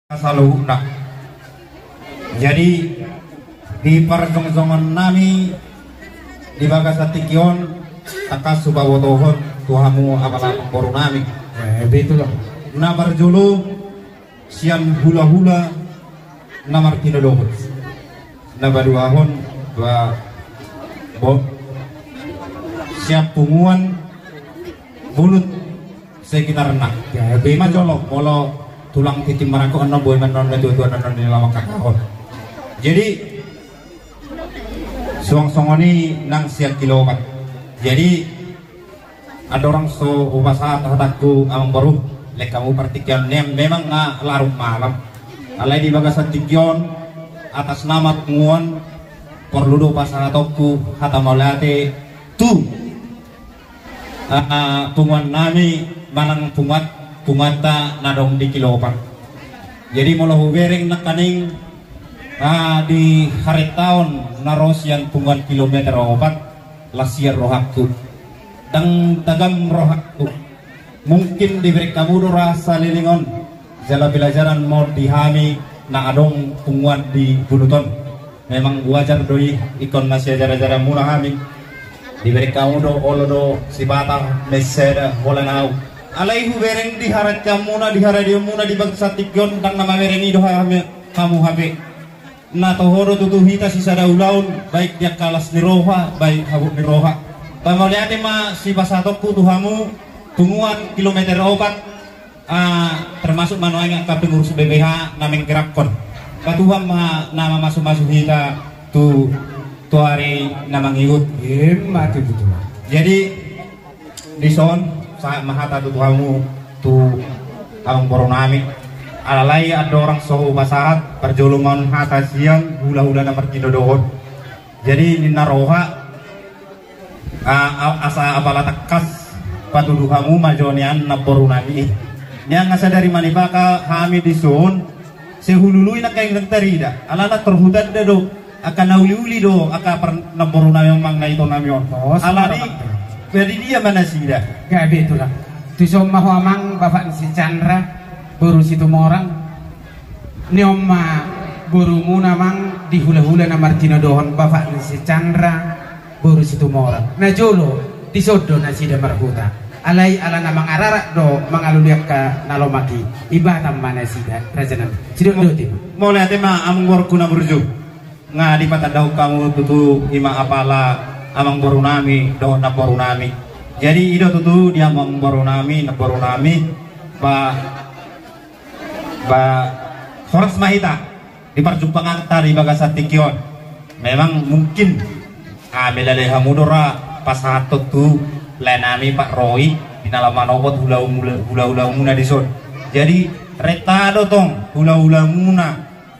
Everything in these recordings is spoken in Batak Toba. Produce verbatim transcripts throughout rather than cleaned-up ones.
Saluhutna. Jadi di parjongjongan nami di bagasan tingki on, tangkas hupabotohon tu hamu apala boru nami. Eh, betul lah. Na parjolo sian hulahula na martinodohon. Na paduahon ba bo sian punguan Bulut sekitarna. Ya, ima jolo molo tulang tintin marangkup annon, boi ma annon na tuatua annon di lamak kakahon. Jadi suang songon i nang sian Kilopat. Jadi andorang so hupasahat hatangku amang boru, lek hamu partingkian nian memang nga larut malam. Alai di bagasan tingki on atas nama punguan porlu do pasahatonku hata mauliate tu ah, punguan nami manang punguan, punguanta na adong di Kilopat. Jadi molo hubereng nangkaning ah, di harentaon na ro sian punguan kilometer opat, las sian rohangku. Ndang tagam rohangku. Mungkin dibereng hamu do ra saleleng on jala pelajaran ma on di hami na adong punguan di Bulut on. Memang wajar do i ingkon na siajarajaranmuna hami. Dibereng hamu do olo do sipata mensada holan au. Alai hubereng di harajaonmuna, di haradionmuna di bagasan tingki on, ndang na mamereng i do hami, hamu hape. Na toho do tutu hita sisada ulaon, baik di angka las ni roha baik habot ni roha. Pamauliate ma sipasahatonku tu hamu punguan kilometer opat, ah, termasuk ma nuaeng angka pengurus B B H na menggerakkon. Ba Tuhan ma na mamasumasu hita tu, tu ari na mangihut. Ima tutu. Jadi dison sahat ma hata tu hamu tu amang boru nami. Alai andorang so hupasahat, parjolo ma on hata sian hulahula na martinodohon. Jadi ninna roha, ah, a-, asa apala tangkas patudu hamu ma jo nian namboru nami i. Nian nga sadari manipaka hami dison, sehulului nangkaning ndang tarida. Alana tor hutanda do angka na uliuli do angka par-, namboru nami on, amang na ito nami on. Alani, jadi dia ma nasida? Gabe tulang. Tuson ma ho amang, bapak ni si Chandra, boru Situmorang. Ni on ma borumuna amang di hulahula na martinodohon, bapak ni si Chandra boru Situmorang. Na jolo dison do nasida marhuta. Alai ala na mangararat do mangalului angka na lomak i, ibatan ma nasida raja nami. Sidok do tim. Mauliate ma amang borungku na burju. Nga dipatandahon hamu tutu ima apala amang boru nami dohot namboru nami. Jadi i do tutu di amang boru nami, namboru nami, ba Ba, horas ma hita di parjumpanganta di bagasan tingki on. Memang mungkin, ah, melale hamu do ra pasahathon tu lae nami Pak Roy di na laho manopot hula-, hula-, hulahulamuna dison. Jadi renta do tong hulahulamuna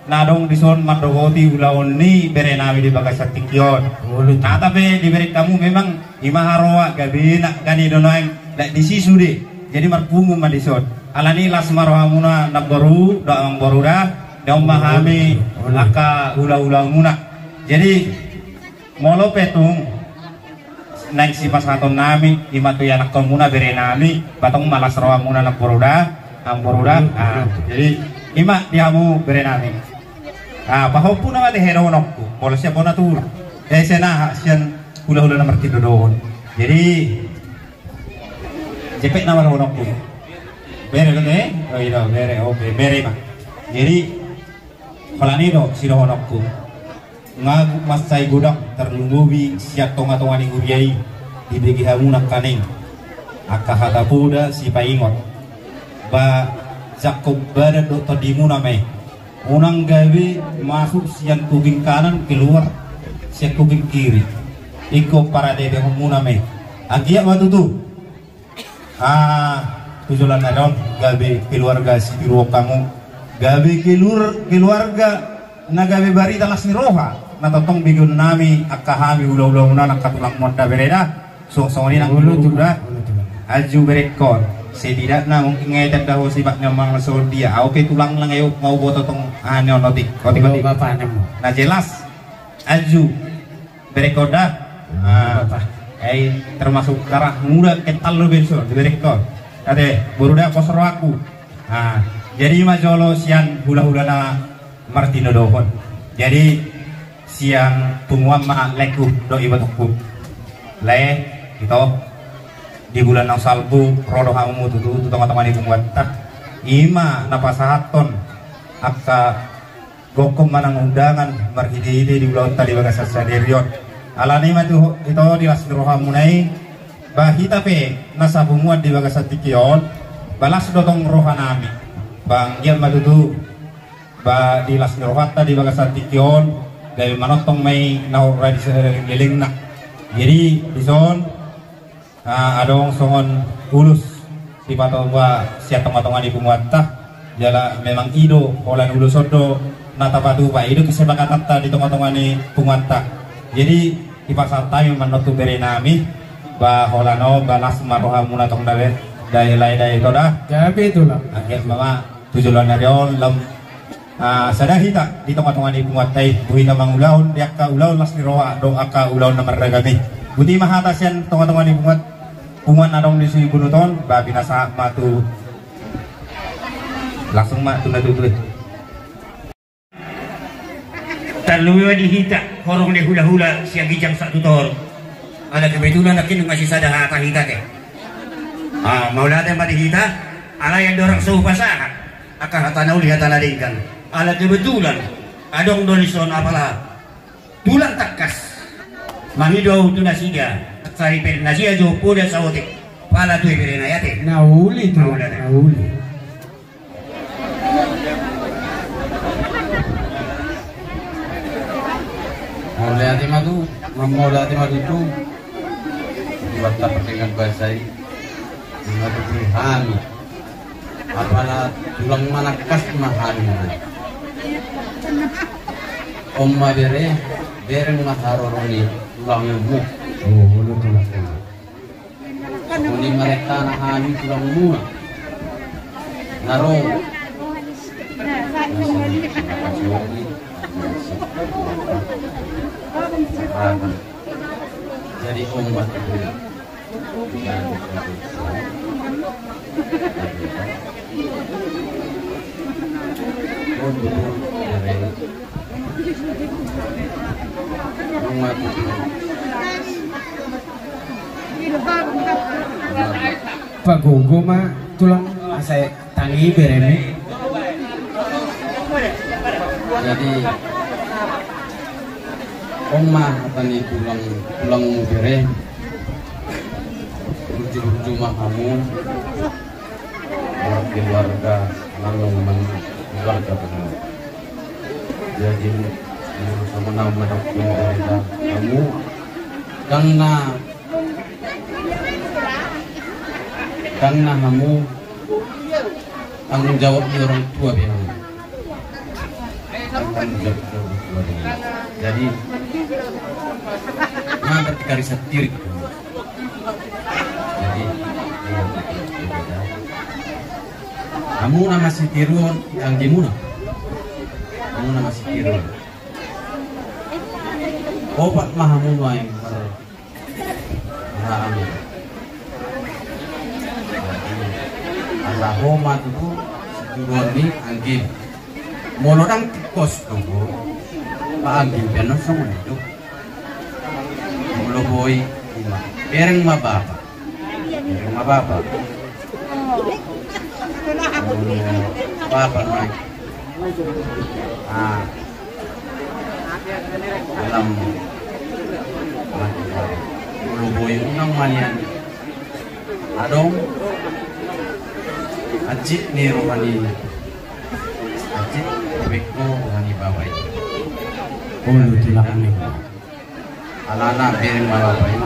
na adong dison mandokoti ulaon ni bere nami di bagasan tingki on. Olo. Nata pe dibereng hamu memang ima haroa gabe na gani do nuaeng, lek disi sude. Jadi marpungu ma dison. Alani las ma rohamuna namboru dohot amangboru da, daong ma hami, olo, angka hulahulamuna. Jadi molo pe tung naeng sipasahaton nami ima tu ianakkonmuna bere nami, ba tong ma las rohamuna namboru da, amangboru da. Olo. Ah, jadi ima di hamu bere nami. Ah, pahompu nama di hedohononku. Molo sian bona tu, eh, sian aha, sian hulahula na martinodohon. Jadi jepek nama dohononku. Bere do, eh? Oh, i do, bere. Oke, bere ma. Jadi holan i do sidohononku. Nga mansai godang tarlumobi sian tongatonga ni huria i dibege hamu nangkaning angka hata poda sipaingot. Ba jangkon badan dohot tondimuna ma i. Unang gabe masuk sian kuping kanan, keluar sian kuping kiri. Ingkon parateatehonmuna ma i. Anggiat ma tutu, ah, tu joloan ni ari on gabe keluarga sitiruon hamu. Gabe kelur-, keluarga na gabe barita las ni roha. Na tongtong begeon nami angka hami hulahulamuna, angka tulangmuna da bere da. Suang songon i nang, olo, tulang, da. Olo, tulang. Anju berengkon. Setidakna mungkin nga itanda ho sifat ni amang na songon dia. Au pe tulang, nga huboto tong aha ni on, otik. Otik, olo, otik. Bapak nemu. Na jelas. Anju berengkon da. Olo, ah, bapak. Eh, termasuk darah muda kental do be dison, diberengkon. Ate, boru da, pos rohangku. Ah. Jadi ima jolo sian hulahula na martinodohon. Jadi sian punguan ma laengku dohot ibotongku. Lae, ito, di bulan naung salpu ro do hamu tutu tu tongatonga ni punguanta. Ima na pasahathon angka gokhon manang undangan marhitehite di ulaonta di bagasan sadari on. Alani i ma tutu ito di las ni rohamuna i, ba hita pe na sapunguan di bagasan tingki on, ba las do tong rohanami. Ba anggiat ma tutu, ba di las ni rohanta di bagasan tingki on, gabe manongtong ma i na hurang di saleleng ni lelengna. Jadi dison, ah, adong songon ulos sipatupa sian tongatonga ni punguanta. Jala memang i do holan ulos on do na tapatupa, i do kesepakatanta di tongatonga ni punguanta. Jadi dipasahat hami ma annon tu berenami, ba holan on ba las ma rohamuna tong da be, da i lae, da i ito da. Gabe tulang. Anggiat ma ma tu joloan ni ari on lam, ah, sada hita di tongatonga ni punguanta i, boi hita mangulahon di angka ulaon las ni roha dohot angka ulaon na marragam i. Boti ma hata sian tongatonga ni punguan, punguan na adong di Sibunut on, ba pinasahat ma tu, langsung ma tu na tutu i. Tarlumobi ma di hita horong ni hulahula sian ginjang sahat tu toru. Ala kebetulan nangkin nunga sisada hata hita ke. Ah, mauliate ma di hita, alai andorang so hupasahat angka hata na uli, hata na denggan. Ala kebetulan adong do dison apala tulang tangkas mangido ahu tu nasida, saripen nasida jo poda saotik. Pala tu i berena i ate. Na uli tu, na uli. Mauliate ma tu, mauliate ma tutu. Buat dapat dengan bahasa i. Dengan tutu hami. Apala tulang manangkas ma hami. On ma bere, bereng ma haroro ni tulangmu. Oh, olo tulang. Uli marentana hami tulangmuna. Na ro. Jadi on ma tutu. On ma tutu. Pagogo ma tulang asa tangi beremu. Jadi on ma hata ni tulang, tulangmu bere. Burju-burju ma hamu. Keluarga nang nang keluarga benar. Jadi sama nama dokter dari kamu. Karena Karena hamu tanggung jawab ni orang tua be hamu. Tanggung jawab ni orang tua be hamu. Jadi, na bertikari setirik. Jadi, iya, iya, iya. Hamu na masitiruon, anggimuna. Hamu na masitiruon. Opat ma hamu nuaeng. Nah, anu. Asa ho ma tutu situruon ni anggim. Molo ndang tingkos tutu, pa anggim pe annon songon i do. Molo boi, ima. Bereng ma bapa. Bereng ma bapa. Molo bapa nuaeng. Ah. Dalam mati. Molo boi unang ma nian. Adong. Acit ni roha ni. Acit beko roha ni bapa i. Olo tulang ni. Alana bereng ma bapa i.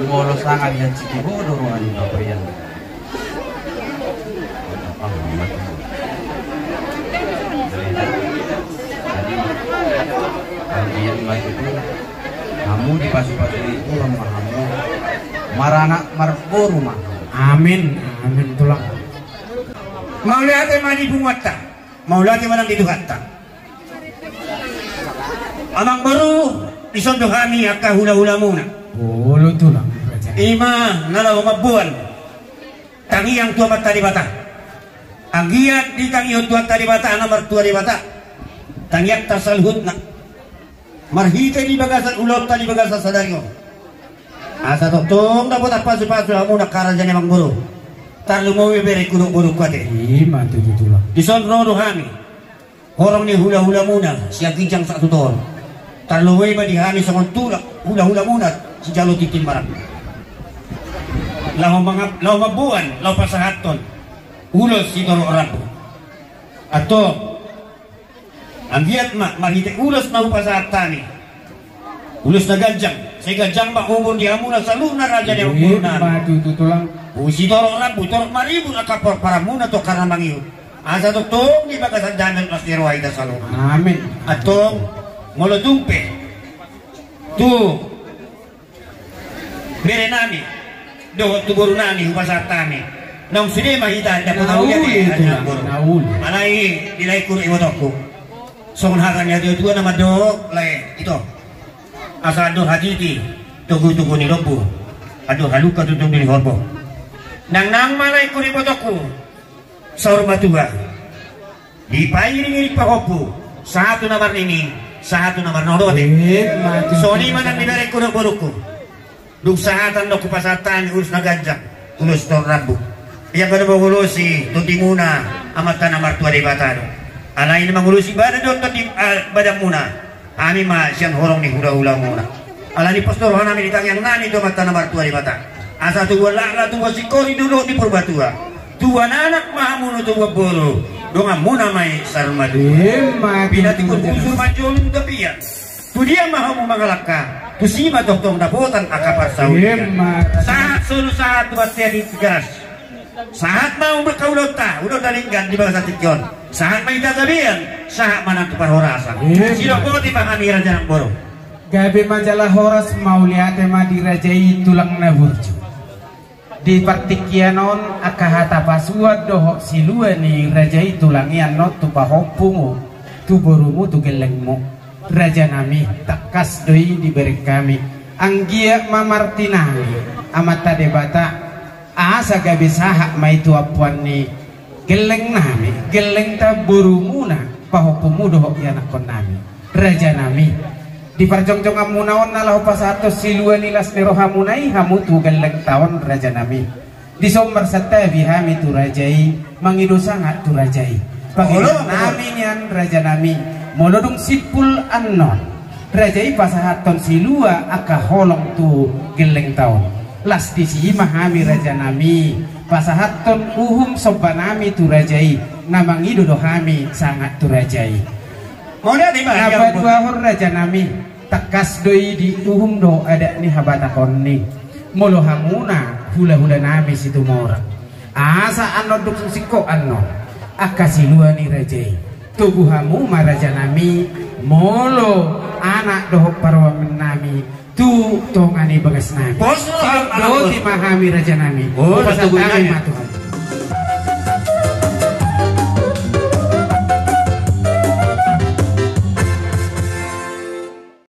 Molo sanga di acit i, bodo roha ni bapa i. Jadi, jadi, jadi, hamu dipasupasu ni Tuhan ma hamu. Maranak marboru ma hamu. Amin, amin tulang. Mauliate ma di punguanta. Mauliate ma nang di Tuhanta. Amangboru, dison do hami angka hulahulamuna. Olo tulang. Ima na laho mamboan tangiang tu Amanta Debata. Anggiat ditangihon Tuhanta Debata, na martua Debata, tangiangta saluhutna marhite di bagasan ulaonta di bagasan sadari on. Asa tongtong dapotan pasupasu hamu angka raja ni amangboru. Tarlumobi berengku dohot borungku ate. Ima tutu tulang. Dison ro do hami, horong ni hulahulamuna sian ginjang sahat tu toru. Tarlumobi ma di hami songon tulang hulahulamuna sijalo tintin marangkup, laho mangap-, laho mamboan, laho pasahathon ulos sitorop rambu. Antong, anggiat ma marhite ulos na hupasahat hami, ulos na ganjang, sai ganjang ma umur di hamuna saluhutna raja ni amangborunami. Ima tutu tulang. Sitorop rambu, torop maribur angka parparanmuna tu angka na mangihut. Asa tongtong di bagasan dame las ni roha hita saluhutna. Amin. Antong, molo tung pe tu berenami dohot tu borunami hupasahat hami, naung sude ma hita dapot. Na uli, na uli. Alai di laengku dohot ibotongku, songon hata ni natuatua na mandok, lae, ito. Asa andor hatiti, togutogu ni lombu, andor halumpang tutu di horbo. Nangnang ma laengku dohot ibotongku, saur matua, dipairingiring pahompu, sahat tu na marnini, sahat tu na marnono ate. Ima tutu. Songon i ma nang di berengku dohot borungku. Dung sahatan do hupasahat hami ulos na ganjang, ulos torop rambu. Ia anggo na mangulosi tondimuna Amanta na martua Debata do. Alai na mangulosi badan dohot tondi, ah, badanmuna, hami ma sian horong ni hulahulamuna. Alani pos do rohanami di tangiangnami tu Amanta na martua Debata, asa tubuan laklak, tubuan singkoru di dolok ni Purbatua, tubuan anak ma hamu dohot tubuan boru, donganmuna ma i saur matua. Ima tutu. Pinantikhon busur manjou tu tapian, tu dia ma hamu mangalangka, tusi ma tongtong dapotan angka parsaulian. Ima. Sahat solu sahat tu bontean ni Tigaras. Sahat ma umbahen ulaonta, ulaon na denggan di bagasan tingki on. Sahat ma hita gabean, sahat ma nang tu parhorasan. Ima. Sidok boti ma hami raja ni amangboru. Gabe ma jala horas, mauliate ma di raja i tulang na burju. Di partingkian on angka hata pasuan dohot silua ni raja i tulang i annon tu pahompumu, tu borumu, tu gellengmu. Rajanami, tangkas do i dibereng hami. Anggiat ma martinangi Amanta Debata, asa gabe sahat ma i tu ampuan ni gellengnami, gellengta, borumuna, pahompumu dohot ianakkonnami. Rajanami, di parjongjonganmuna on na laho pasahathon silua ni las ni rohamuna i hamu tu gellengta on, rajanami. Dison marsantabi hami tu raja i, mangido sangap tu raja i. Olo, pangidoannami nian, rajanami, molo dung simpul annon, raja i pasahathon silua angka holong tu gellengta on, las disi ma hami, rajanami, pasahathon uhum sombanami tu raja i, na mangido do hami sangap tu raja i. Mauliate ma. Na paduahon, rajanami, tangkas do i di uhum dohot adat ni habatahon i, molo hamuna hulahulanami Situmorang, asa annon dung singkop annon angka silua ni raja i, togu hamu ma, rajanami, molo anak dohot parumaennami tu tonga ni bagasnami. Pos do. Sidok boti ma hami, rajanami. Oh, pasahat hami ma tu